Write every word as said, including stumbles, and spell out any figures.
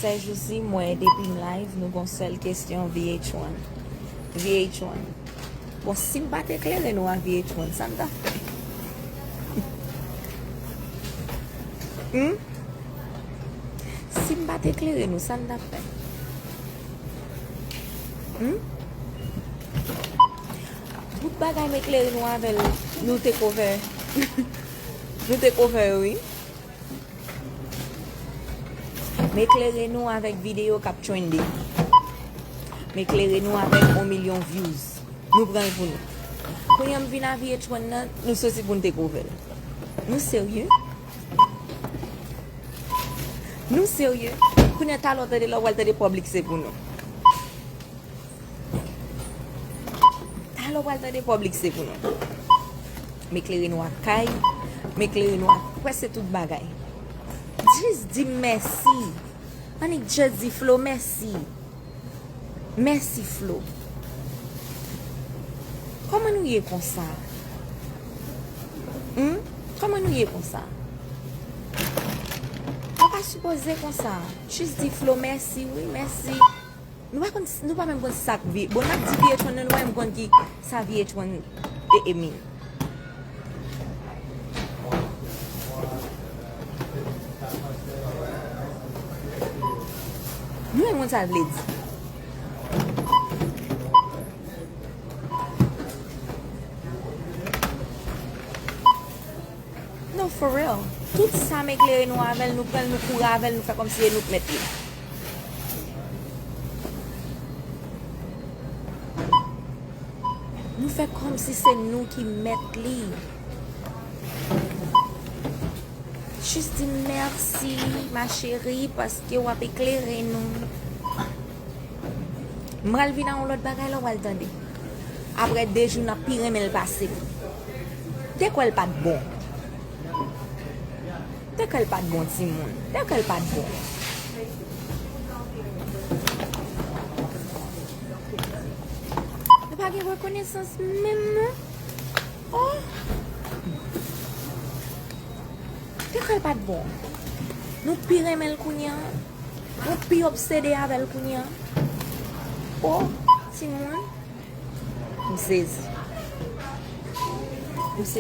Sèjousi m wè depi m live, nou gon sèl kesyon V H one. V H one. Bon, si m pa te klere nou a V H one, sa n t ap fè? Hmm? Si m pa te klere nou, sa n t ap fè? Hmm? Bout bagay m eklere nou avè l, nou te cover. Nou te cover yo, wi. M eklere nou avèk videyo k ap trende. M eklere nou avèk yon milyon views. Nou pran l pou nou. Kounye a m vin a V H one nan, nou soti pou n te cover l. Nou serye? Nou serye? Kounye a talè w tande la, w pral tande public se pou nou. Talè w pral tande public se pou nou. M eklere nou ak kay, m eklere nou ak prèske tout bagay. Jis di m mèsi. Annik just di Flo mèsi. Mèsi Flo. Kòman nou ye konsa? Hmm? Kòman nou ye konsa? Nou pa sipoze konsa. Jis di Flo mèsi, wi, mèsi. Nou pa konn, nou pa menm konn sa k V H one. Bon, n ap di V H one nan, nou pa menm konn ki sa V H one e, e mean. Nou menm konn sa l vle di. No, for real. Tout sa m eklere nou avè l, nou pran l, nou kouri avè l, nou fè kòmsi se nou k mèt li. Nou fè kòmsi se nou ki mèt li. Jis di m mèsi, ma chérie, paske w ap eklere nou. M pral vin a yon lòt bagay la, w pral tande. Apre de jou, n ap pi renmen l pase m. Te kwè l pa t bon. Te kwè l pa t bon, timoun. Te kwè l pa t bon. Nou pa gen rekonesans menm, non. Oh! Te kwè l pa t bon. Nou pi renmen l kounye a. Nou pi obsede avè l kounye a. Oh, timoun. M sezi. M sezi.